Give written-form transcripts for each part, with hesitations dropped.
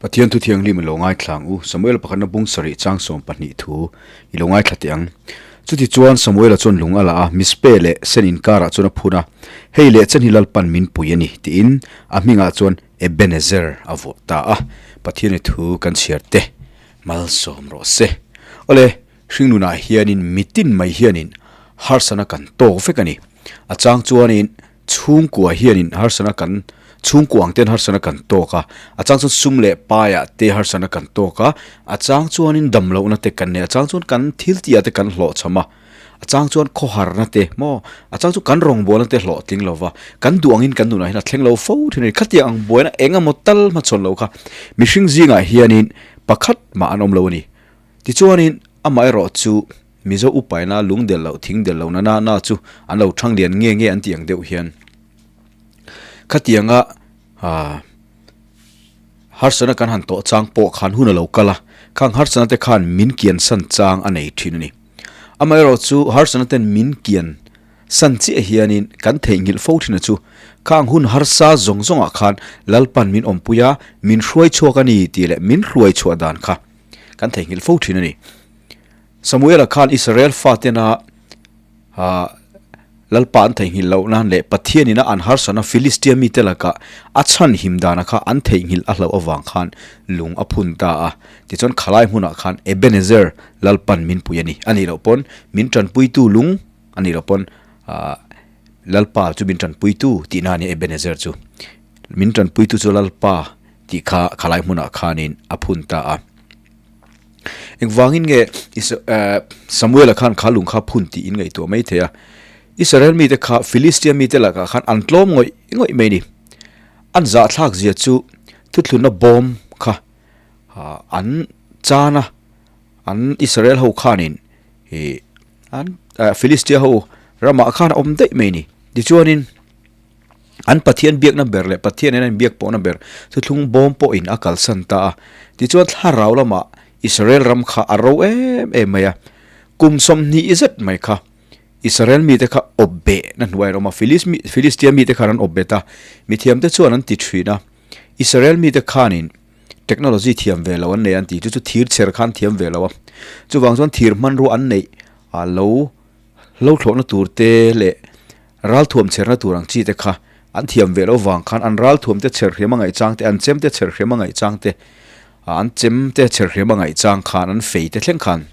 Pathian thu thianghlim i lo ngaithla ang u. Samuel pakhatna bung sarih chang 12 thu i lo ngaithla teh ang. Chutichuan Samuela chuan lung a la a, Mizpe leh Sen inkarah chuan a phun a, Hei leh chen hi Lalpan min pui a ni, tiin a hmingah chuan Ebenezer a vuah ta a. Pathian i thu kan chhiar te malsawm rawh se. Awle, hringnunah hianin mitin mai hianin harsana kan tawk vek a ni. A chang chuanin Chhungkua hianin harsana kan chhungkua ang ten harsana kan tawk a, a chang chuan sum leh paiah te harsana kan tawk a, a chang chuanin damlohna te kan nei a, a chang chuan kan thil tihah te kan hlawhchham a, a chang chuan khawharna te maw, a chang chuan kan rawngbawlna te hlawhtling lo va, kan duh angin kan nunah hian a thleng lo fo thin a ni. Khatiang ang buaina eng emaw tal hmachhawn lo kha mihring zingah hianin pakhat mah an awm lo a ni. Tichuanin amaherawh chu Mizo upaina lung del loh thing del lohna na na chu an lo thang lian nge nge an tih ang deuh hian khatianga ah harsatna kan han tawh chang pawh khan hun a lo kal a, khang harsatna te khan min kian san chang a nei thin a ni. Amaherawh chu harsatna ten min kian san chiah hianin kan theihnghilh fo thin a chu khang hun harsa zawng zawngah khan Lalpan min awmpui a, min hruai chhuak a ni tih leh min hruai chhuah dan kha kan theihnghilh fo thin a ni. Samuela khan Israel fatena Lalpa an theihnghilh loh nan leh Pathianina an harsana Philistia mite lakah a chhan him dana kha an theihnghilh a hlauh avang khan lung a phun ta a. Tichuan khalai hmunah khan Ebenezer Lalpan min pui a ni. A nih loh pawn min tanpuitu lung a nih loh pawn Lalpa chu min tanpuitu tihna a ni Ebenezer chu. Min tanpuitu chu Lalpa tih kha khalai hmunah khanin a phun ta a. Engvangin nge Samuela khan kha lung kha phun tih in ngaihtuah mai thei a? Israel mite kha Philistia mite lakah khan an tlawm ngawih ngawih mai a ni. An zahthlak zia chu thuthlunna bawm kha an chan a, an Israel ho khanin an Philistia ho ramah khan a awm daih mai a ni. Tichuanin An Pathian biakna ber leh Pathian nen an inbiak pawhna ber thuthlung bawm pawhin a kalsan ta a. Tichuan thlarau lamah Israel ram kha a ro em em mai a. Kum 20 zet mai kha Israel mite kha awp behna hnuai an awm a, Philistia mite khan an awp bet a, mithiamte chuan an ti thin a. Israel mite khanin technology thiam ve lo an nei an ti, chu chu thir chher khan thiam ve lo a. Chuvang chuan thir hmanrua an neih a lo lo thlawhna tur te leh Ralthuam chherna tur ang chi te kha an thiam ve loh vang khan an ralthuam te chher hriam a ngaih chang te, an chem te chher hriam a ngaih chang te, an chem te chher hriam a ngaih chang khan an fei te thleng khan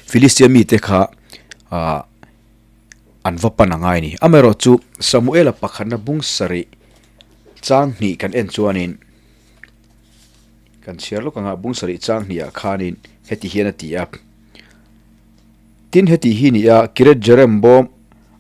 Philistia mite kha ah an va pan a ngai a ni. Amaherawh chu Samuela pakhatna bung sarih chang hnih kan en chuanin kan chhiar lawk anga bung sarih chang hnihah khanin heti hian a ti a. Tin heti hi ni a, Kiret Jerem bawm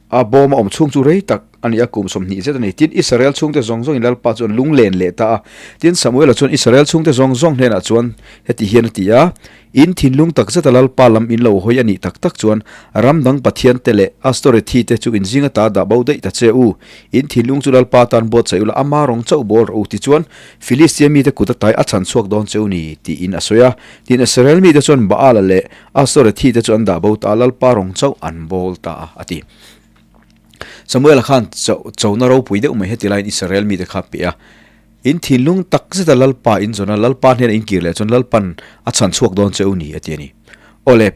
a bawm a awm chhung chu rei tak a ni a, kum 20 zet a ni. Tin Israel chhungte zawng zawngin Lalpa chu an lunglen leh ta a. Tin Samuela chuan Israel chhungte zawng zawng hnenah chuan heti hian a ti a, In thinlung tak zeta Lalpa lam in lo hawi a nih tak tak chuan ram dang pathiante leh Astorethi te chu in zing ata dah bo daih ta che u. In thinlung chu Lalpa tan buatsaih ula, ama rawng chauh bawl rawh u. Tichuan Filistia mite kut atai a chhan chhuak dawn cheu ni, tiin a sawi a. Tin Israel mite chuan Baala leh Astorethi te chu an dah bo ta a, Lalpa rawng chauh an bawl ta a, a ti. Samuela khan chona ropui deuh mai heti laiin Israel mite kha a pe a. In thinlung tak zeta Lalpa in zawn a, Lalpa hnenah in kir leh chuan Lalpan a chhan chhuak dawn cheu ni, a ti a ni. Awle,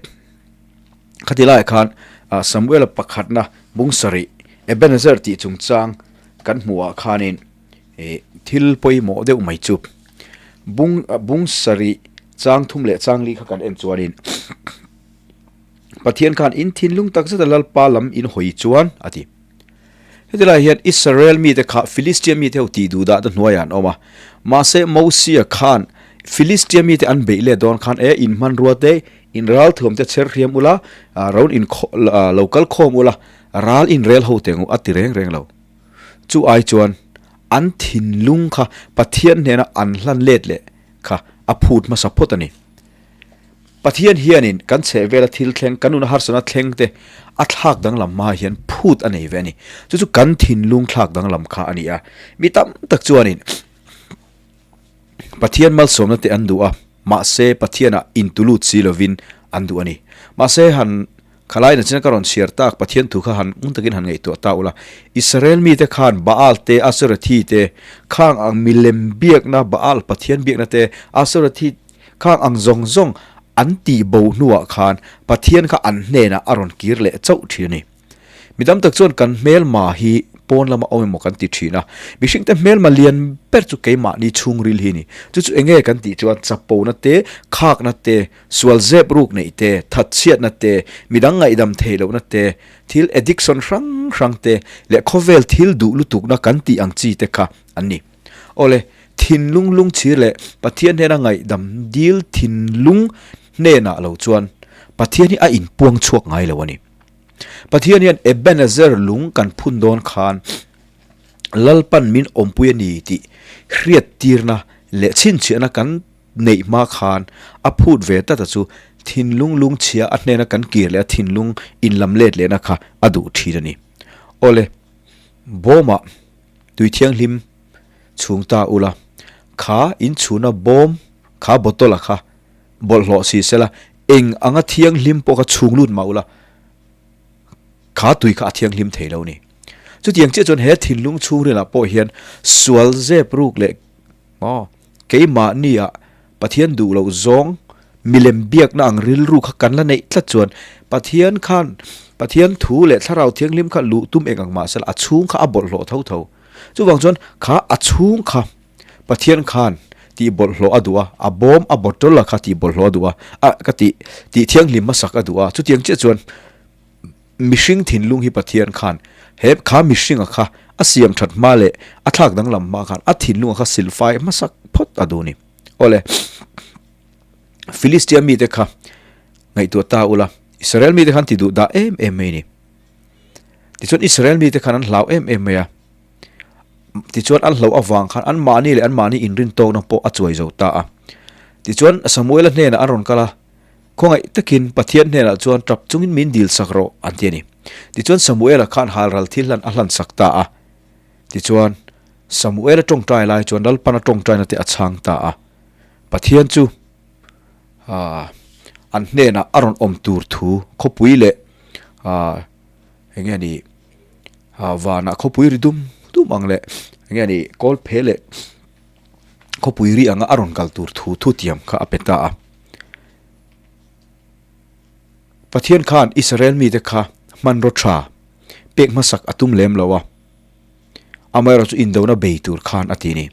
khati laiah khan Samuela pakhatna bung sarih Ebenezer tih chungchang kan hmuhah khanin, Ih thil pawimawh deuh mai chu bung bung sarih chang thum leh chang li kha kan en chuanin Pathian khan in thinlung tak zet a Lalpa lam in hawi chuan a ti. Heti lai hian Israel mite kha Philistia mite ho tih duh dah te hnuaiah an awm a, mahse Mosia khan Philistia mite an beih let dawn khan e in hmanrua te in ral thuam te chher hriam ula rawn in lo kal khawm ula ral in rel ho teng u a ti reng reng lo. Chu ai chuan an thinlung kha Pathian hnena an hlan let leh kha a phut hmasa phawt a ni. Pathian hianin kan chhehvela thil thleng, kan nuna harsatna thleng te a thlak danglam hma hian phut a nei ve a ni. Chu chu kan thinlung thlak danglam kha a ni a. Mi tam tak chuanin Pathian malsawmna te an duh a, mahse Pathianah intulut si lovin an duh a ni. Mahse han. Khalai nachina ka rawn chhiar tak Pathian thu kha han ngun takin han ngaihtuah ta ula. Israel mite khan Baal te, Aserathi te, khang ang milem biakna Baal Pathian biakna te, Aserathi khang ang zawng zawng an tih bo hnuah khan Pathian kha an hnenah a rawn kir leh chauh thin a ni. Mi tam tak chuan kan hmelma hi pawn lama awm emaw kan ti thin a, mihringte hmelma lian ber chu keimahni chhungril hi a ni. Chu chu enge kan tih chuan chapona te, khakna te, sual zep ruk neih te, thatchhiatna te, midang ngaihdam theih lohna te, thil addiction hrang hrang te leh khawvel thil duh lutukna kan tih ang chi te kha an ni. Awle, thinlung lungchhir leh Pathian hnena ngaihdam dil thinlung hnenah lo chuan Pathian hi a inpuang chhuak ngai lo a ni. Pathian hian Ebenezer lung kan phun dawn khan Lalpan min awmpui a ni tih hriattirna leh chhinchhiahna kan neih hma khan a phut ve tlat a chu thinlung lungchhia a hnena kan kir leh a thinlung inlam let lehna kha a duh thin a ni. Awle, bawmah tui thianghlim chhung ta ula, kha inchhuna bawm kha bottle-a kha Bawlhhlawh si sela, eng anga thianghlim pawh kha chhung lut mah ula, kha tui kha a thianghlim thei lo ni. Chutiang chiah chuan he thinlung chhungrilah pawh hian sual zep ruk leh maw keimahnia Pathian duh loh zawng milem biakna ang rilru kha kan la neih tlat chuan Pathian khan Pathian thu leh thlarau thianghlim kha luh tum eng ang mah sela a chhung kha a bawlhhlawh tho tho. Chuvang chuan kha a chhung kha Pathian khan tih bawlhhlawh a duh a, a bawm a bottle a kha tih bawlhhlawh a duh a, a ka tih tih thianghlim hmasak a duh a, chutiang chiah chuan mihring thinlung hi Pathian khan he kha mihringa kha a siam that hma leh a thlak danglam hma khan a thinlunga kha silfai hmasak phawt a duh a ni. Awle, Philistia mite kha ngaihtuah ta ula, Israel mite khan ti duh dah em em mai a ni. Tichuan Israel mite khan an hlau em em mai a. Tichuan an hlauh avang khan anmahni leh anmahni inrin tawkna pawh a chuai zo ta a. Tichuan Samuela hnenah an rawn kal a, Khawngaih takin Pathian hnenah chuan tap chungin min dil sak rawh an ti a ni. Tichuan Samuela khan halral thil hlan a hlan sak ta a. Tichuan Samuela tawngtai lai chuan Lalpana tawngtaina te a chhang ta a. Pathian chu an hnenah a rawn awm tur thu khawpui leh eng nge ni vanah khawpui ri dum dum ang leh eng nge ni kawl phe leh khawpui ri anga a rawn kal tur thu thu tiam kha a pe ta a. Pathian khan Israel mite kha hmanraw tha pek hmasak a tum lem lo a, amaherawhchu indona bei tur khan a ti a ni.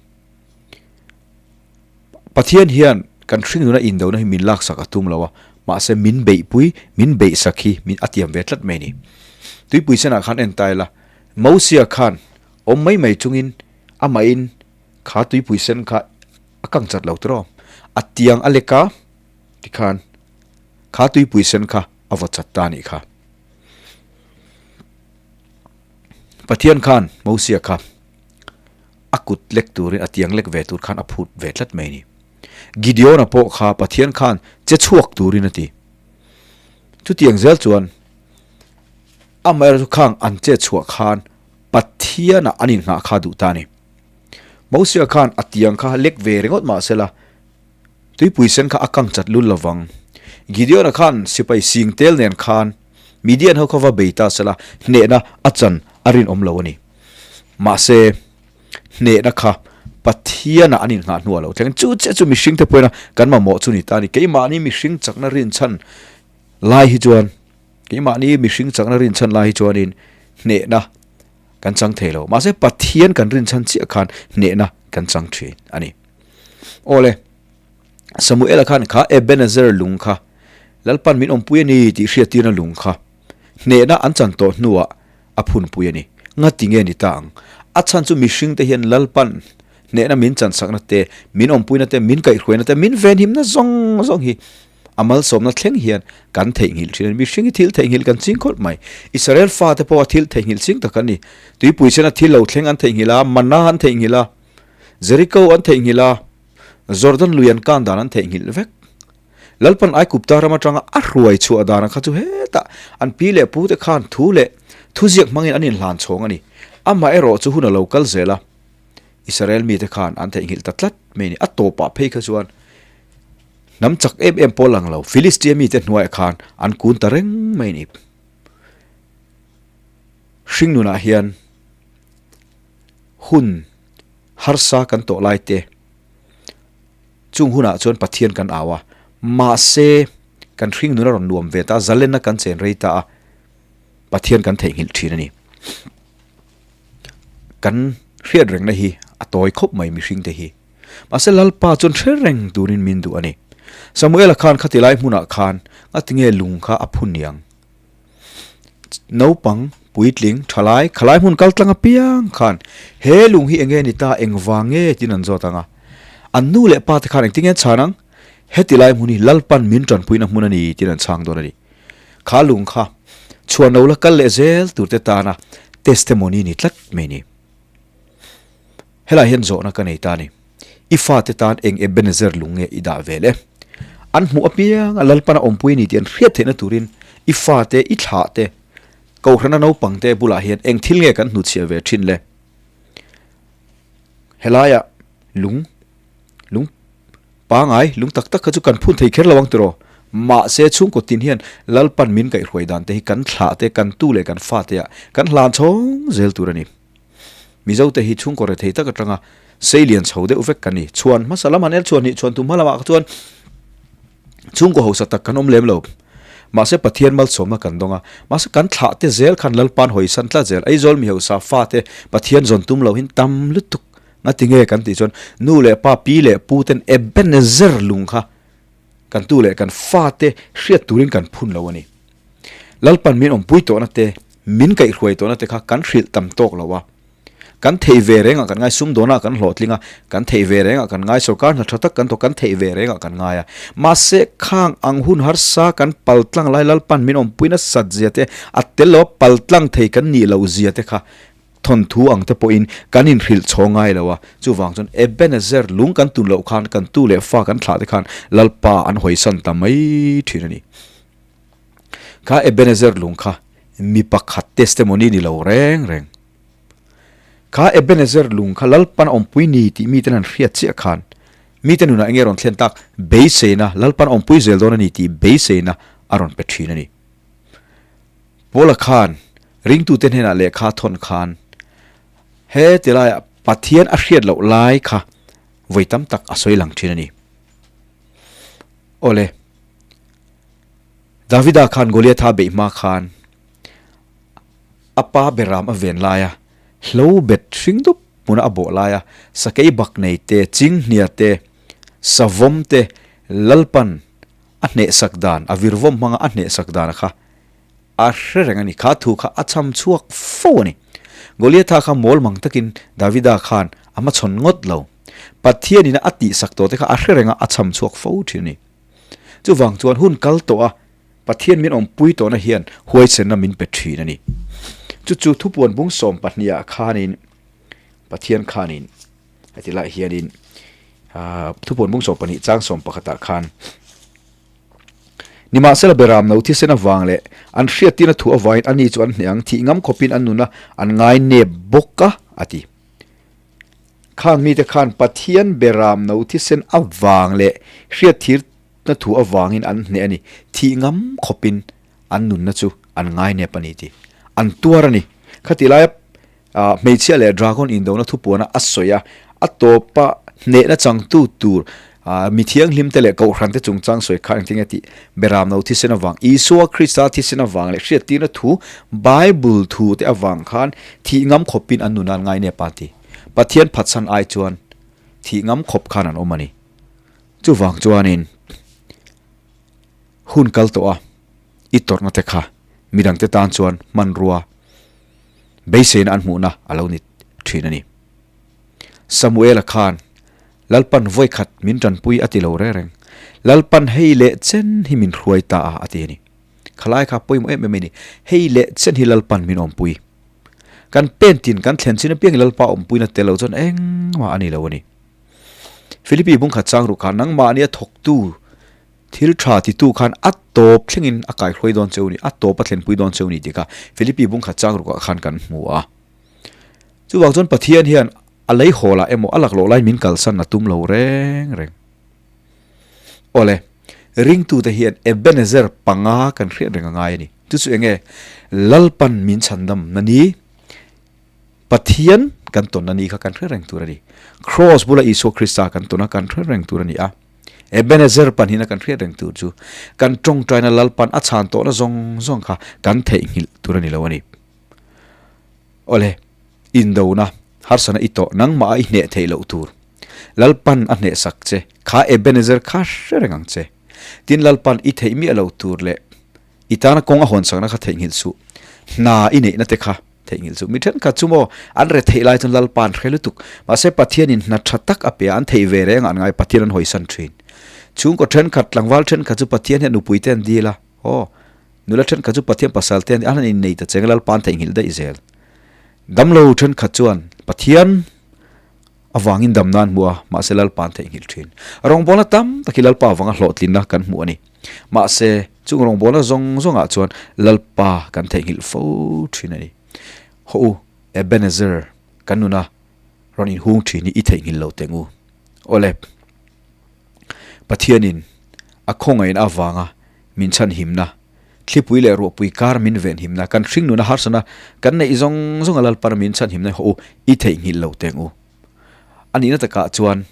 Pathian hian kan hringnuna indona hi min laksak a tum lo a, mahse min beihpui, min beihsak hi min a tiam ve tlat mai a ni. Tuipui senah khan en ta ila, Mosia khan awm mai mai chungin amahin kha tuipui sen kha a kang chat lo tiraw? A tiang a lek a tikhan kha tuipui sen kha a vaw chat ta a nih kha. Pathian khan Mosia kha. A kut lek turin, a tiang lek ve tur khan a phut ve tlat mai a ni. Gideon-a pawh kha Pathian khan che chhuak turin a ti. Chutiang zel chuan amaherawhchu khang an che chhuah khan Pathianah an innghah kha duh ta a ni. Mosia khan a tiang kha lek ve ringawt mah sela, tuipui sen kha a kang chat lul lovang. Gideon-a khan sipai sing tel nen khan Midian ho kha va bei ta sela, hnehna a chan a rinawm lo a ni. Mahse, hnehna kha Pathianah an innghah hnuah lo thleng. Chu chiah chu mihringte pawhin a kan mamawh chu ni ta a ni. Keimahni mihring chakna rinchhan lai hi chuan, keimahni mihring chakna rinchhan lai hi chuanin hnehna kan chang thei lo. Mahse, Pathian kan rinchhan chiah khan hnehna kan chang thin a ni. Awle, Samuela khan kha Ebenezer lung kha Lalpan min awmpui a ni tih hriattirna lung kha hnehna an chan tawh hnuah a phunpui a ni. Ngati nge ni ta ang? A chhan chu mihringte hian Lalpan hnehna min chansakna te, min awmpuina te, min kaihhruaina te, min venhimna zawng zawng hi a malsawmna thleng hian kan theihnghilh thin a ni. Mihring hi thil theihnghilh kan ching khawp mai. Israel fate pawh a thil theihnghilh ching tak an ni. Tuipui sena thil lo thleng an theihnghilh a, Manna an theihnghilh a, Jericho an theihnghilh a, Jordan lui an kan dan an theihnghilh vek. Lalpan Aikupta ram atanga a hruai chhuah dana kha chu hetah an pi leh pute khan thu leh thuziak hmangin an inhlan chhawng a ni. Amaherawh chu hun a lo kal zel a, Israel mite khan an theihnghilh ta tlat mai a ni. A tawpah phei kha chuan hnam chak em em pawh lang lo, Philistia mite hnuaiah khan an kun ta reng mai a ni. Hringnunah hian hun harsa kan tawh lai te, chung hunah chuan Pathian kan au a, mahse kan hringnun a rawn nuam ve ta a, zalenna kan chen rei ta a, Pathian kan theihnghilh thin a ni. Kan hriat rengna hi a tawi khawp mai mihring te hi. Mahse Lalpa chuan hre reng turin min duh a ni. Samuela khan khati lai hmunah khan ngatinge lung kha a phun niang? Naupang, puitling, thalai, khalai hmun kal tlang apiang khan he lung hi enge ni ta, engvang nge tiin an zawt ang a. An nu leh pa te khan engtin nge an chhan ang? Heti lai hmun hi Lalpan min tanpuina hmun a ni tiin an chhang dawn a ni. Kha lung kha chhuan lo la kal leh zel tur te tana testimony ni tlat mai ni. Helai hian zawhna ka nei ta a ni. I fate tan eng Ebenezer lung nge i dah vel e? An hmuh apiang a Lalpana awmpui a ni tih an hriat theihna turin i fate, i thlah te, Kohhrana naupang te bulah hian eng thil nge kan hnuchhiah ve thin le? Helaiah lung, lung pangai, lung tak tak kha chu kan phun thei kher lo ang tiraw? Mahse chhungkaw tin hian Lalpan min kaihhruai dan te hi kan thlah te, kan tu leh kan fate ah kan hlan chhawng zel tur a ni. Mizo te hi chhungkaw rethei tak atanga sei lian chho deuh vek kan ni. Chhuan hmasa lam han el chhuan hnih chhuan tum hma lamah kha chuan chhungkaw hausa tak kan awm lem lo. Mahse Pathian malsawmna kan dawng a, mahse kan thlah te zel khan Lalpan hawisan tlat zel. Aizawl mi hausa fa te Pathian zawn tum lo hin tam lutuk nga ti nge kan tih chuan nu leh pa pi leh pu ten Ebenezer lung kha kan tu leh kan fa te hriat turin kan phun lo a ni. Lalpan min awmpui tawhna te, min kaihhruai tawhna te kha kan hrilh tam tawk lo a. Kan theih ve rengah kan ngai, sumdawnah kan hlawhtling a, kan theih ve rengah kan ngai, sorkar hna tha tak kan thawk, kan theih ve rengah kan ngai a. Mahse, khang ang hun harsa kan paltlang lai Lalpan min awmpui nasat zia te, a tel lo a paltlang thei kan nih loh zia te kha thawnthu ang te pawhin kan inhrilh chhaw ngai lo a. Chuvang chuan Ebenezer lung kan tun loh khan kan tu leh fa kan thlah te khan Lalpa an hawisan ta mai thin a ni. Kha Ebenezer lung kha mi pakhat testimony ni lo reng reng. Kha Ebenezer lung kha Lalpan awmpui ni tih miten an hriat chiah khan mite nunah enge rawn thlen tak beiseina Lalpan awmpui zel dawn a ni tih beiseina a rawn pe thin a ni. Paula khan ringtute hnenah lehkha thawn khan he tilaiah Pathian a hriat loh lai kha vawi tam tak a sawi lang thin a ni. Awle. Davida khan Goliatha beih hma khan a pa beram a ven lai a, hlo bet hring dup hmuna a bawh lai a, sakei bak nei te, chinghnia te, savawm te, Lalpan a hnehsak dan, a virvawm hmanga a hnehsak dan a kha a hre reng a ni. Kha thu kha a cham chhuak fo a ni. Goliatha kha mawl mang takin Davida khan a hmachhawn ngawt lo. Pathianin a tihsak tawh te kha a hre reng a, a cham chhuak fo thin a ni. Chuvang chuan hun kal tawh a Pathian min awmpui tawhna hian huaisenna min pe thin a ni. Chu chu thupuan bung 12 ah khanin Pathian khanin heti lai hianin thupuan bung 12 chang 11 ah khan Nimahsela beram no thisen avang leh an hriattirna thu avangin ani chu an hneh ang, thih ngam khawpin an nuna an ngai nep bawk a, a ti. Khang mite khan Pathian beram no thisen avang leh hriatthirna thu avangin an hneh a ni. Thih ngam khawpin an nunna chu an ngainep a ni tih an tuar a ni. Khati laia hmeichhia leh dragon indona thupuana a sawi a, a tawpa hnehna changtu tur Mi thianghlim te leh Kohhran te chungchang sawi kha engtin nge tih beram no thisen avang, Isua Krista thisen avang leh hriattirna thu, Bible thu te avang khan thih ngam khawpin an nun an ngai nep a ti. Pathian phatsan ai chuan thih ngam khawp khan an awm a ni. Chuvang chuanin hun kal tawh a i tawrhna te kha midangte tan chuan hmanrua beiseina an hmuhna a lo ni thin a ni. Samuela khan Lalpan vawikhat min tanpui a ti lo reng reng. Lalpan hei leh chen hi min hruai ta a, a ti a ni. Khalai kha pawimawh em em a ni. Hei leh chen hi Lalpan min awmpui. Kan pen tin kan thlen chin apiangin Lalpa awmpuina tel lo chuan engmah a ni lo a ni. Philippi bungkhat chang ruh khan nangmahnia thawktu thil tha titu khan a tawp thlengin a kaihruai dawn cheu ni, a tawp a thlenpui dawn cheu ni tih kha Philippi bungkhat chang rukah khan kan hmu a. Chuvang chuan Pathian hian A lei hawl ah emaw a laklawh lai min kalsan a tum lo reng reng. Awle, ringtute hian Ebenezer panga kan hriat reng a ngai a ni. Chu chu enge? Lalpan min chhandam na ni? Pathian kan tawnna ni kha kan hre reng tur a ni. Kraws bula Isua Krista kan tawn a kan hre reng tur a ni a. Ebenezer panhina kan hriat reng tur chu kan tawngtaina Lalpan a chhan tawhna zawng zawng kha kan theihnghilh tur a ni lo a ni. Awle, indona harsana i tawh nangmah a i hneh theih loh tur Lalpan a hnehsak che kha Ebenezer kha hre reng ang che. Tin Lalpan i theih miah loh tur leh i tana kawng a hawnsakna kha theihnghilh suh. Hna i neihna te kha theihnghilh suh. Mi thenkhat chu maw an re theih lai chuan Lalpa an hre lutuk. Mahse Pathianin hna tha tak a pe a, an theih ve reng a an ngai Pathian an hawisan thin. Chhungkaw thenkhat, tlangval thenkhat chu Pathian hian nupui te an dil a, aw, nula thenkhat chu Pathian pasal te an an han innei ta cheng a Lalpa an theihnghilh daih zel. Damlo thenkhat chuan Pathian avangin damna an hmu a, mahse Lalpa an theihnghilh thin. Rawngbawlna tam tak hi Lalpa avanga hlawhtlinna kan hmu a ni. Mahse, chung rawngbawlna zawng zawngah chuan Lalpa kan theihnghilh fo thin a ni. Haw u, Ebenezer, kan nuna rawn inhung thin hi i theihnghilh lo teng u. Awle, Pathianin a khawngaihna avanga min chhanhimna, thlipui leh ruahpui kar min venhimna, kan hringnuna harsana kan neih zawng zawnga Lalpana min chhanhimna hi haw u, i theihnghilh lo teng u. A nihna takah chuan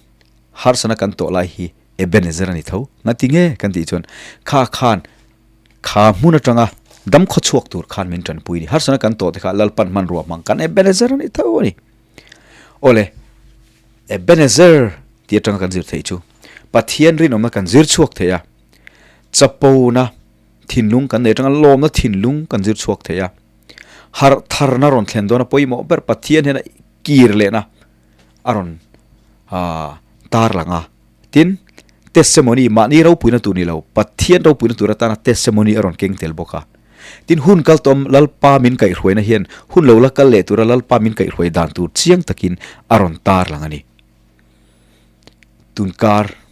harsana kan tawh lai hi Ebenezer a ni tho. Ngati nge kan tih chuan kha khan kha hmun atanga dam khaw chhuak tur khan min tanpui a ni. Harsana kan tawh te kha Lalpan hmanrua hmang kan Ebenezer a ni tho a ni. Awle, Ebenezer tih atanga kan zir theih chu Pathian rinawmna kan zir chhuak thei a, chapona thinlung kan nei atanga lawmna thinlung kan zir chhuak thei a, harh tharna rawn thlen dawna pawimawh ber Pathian hian a kir lehna a rawn tar lang a. Tin, testimony, mahni ropuina tur ni lo, Pathian ropuina tur atana testimony a rawn keng tel bawk a. Tin, hun kal tawm Lalpa min kaihhruaina hian hun lo la kal leh tura Lalpa min kaihhruai dan tur chiang takin a rawn tar lang a ni. Tunkar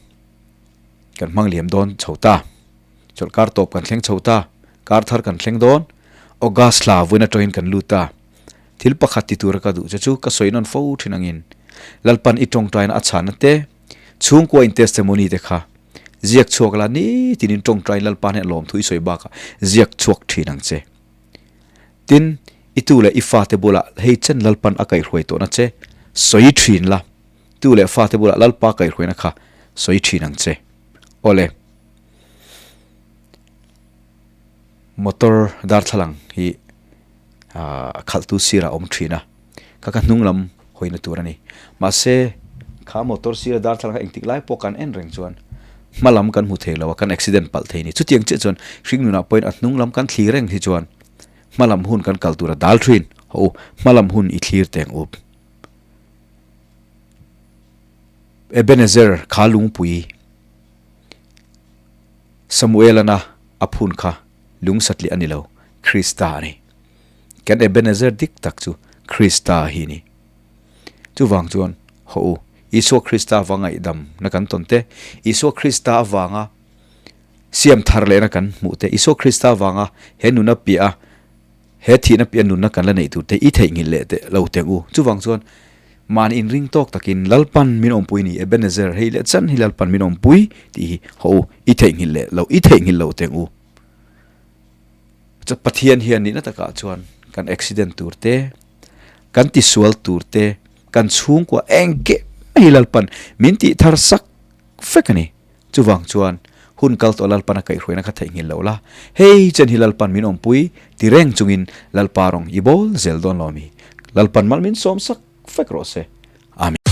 kan hmang liam dawn chho ta. Chawlhkar tawp kan thleng chho ta. Kar thar kan thleng dawn. August hla vawiin atangin kan lut ta. Thil pakhat ti tura ka duh che chu ka sawi nawn fo thin angin Lalpan i tawngtaina a chhana te, chhungkua in testimony te kha ziak chhuak la nitin in tawngtain Lalpa hnen lawmthu i sawi bakah ziak chhuak thin ang che. Tin, i tu leh i fate bulah hei chen Lalpan a kaihhruai tawhna che sawi thin la, tu leh fate bulah Lalpa kaihhruaina kha sawi thin ang che. Awle. Motor darthlalang hi a khalhtu sirah a awm thin a, kha kha hnung lam hawina tur a ni. Mahse, kha motor sira darthlalang kha engtik lai pawh kan en reng chuan hma lam kan hmu thei lo a, kan accident palh thei a ni. Chutiang chiah chuan hringnunah pawhin a hnung lam kan thlir reng hi chuan hma lam hun kan kal tur a dal thin. Haw u, hma lam hun i thlir teng up. Ebenezer kha lungpui Samuelana a phun kha lung satliah a ni lo, Krista a ni. Kan Ebenezer dik tak chu Krista hi a ni. Chuvang chuan, haw u, Isua Krista avanga ngaihdamna kan tawn te, Isua Krista avanga siam thar lehna kan hmuh te, Isua Krista avanga he nuna piah a, he thihna piah nunna kan la neih tur te i theihnghilh leh teh lo teh u. Chuvang chuan, mahni inring tawk takin Lalpan min awmpui ni, Ebenezer, hei leh chan hi Lalpan min awmpui tih hi haw u, i theihnghilh leh lo, i theihnghilh lo teh u. Pathian hian nihna takah chuan kan accident tur te, kan tisual tur te, kan chhungkua engkim mai hi Lalpan min tih thar sak vek a ni. Chuvang chuan hun kal tawh Lalpan a kaihhruaina kha theihnghilh lo la, hei chen hi Lalpan min awmpui ti reng chungin Lalpa rawng i bawl zel dawn lo mi? Lalpan mal min sawm sak vek rawh se. Amen.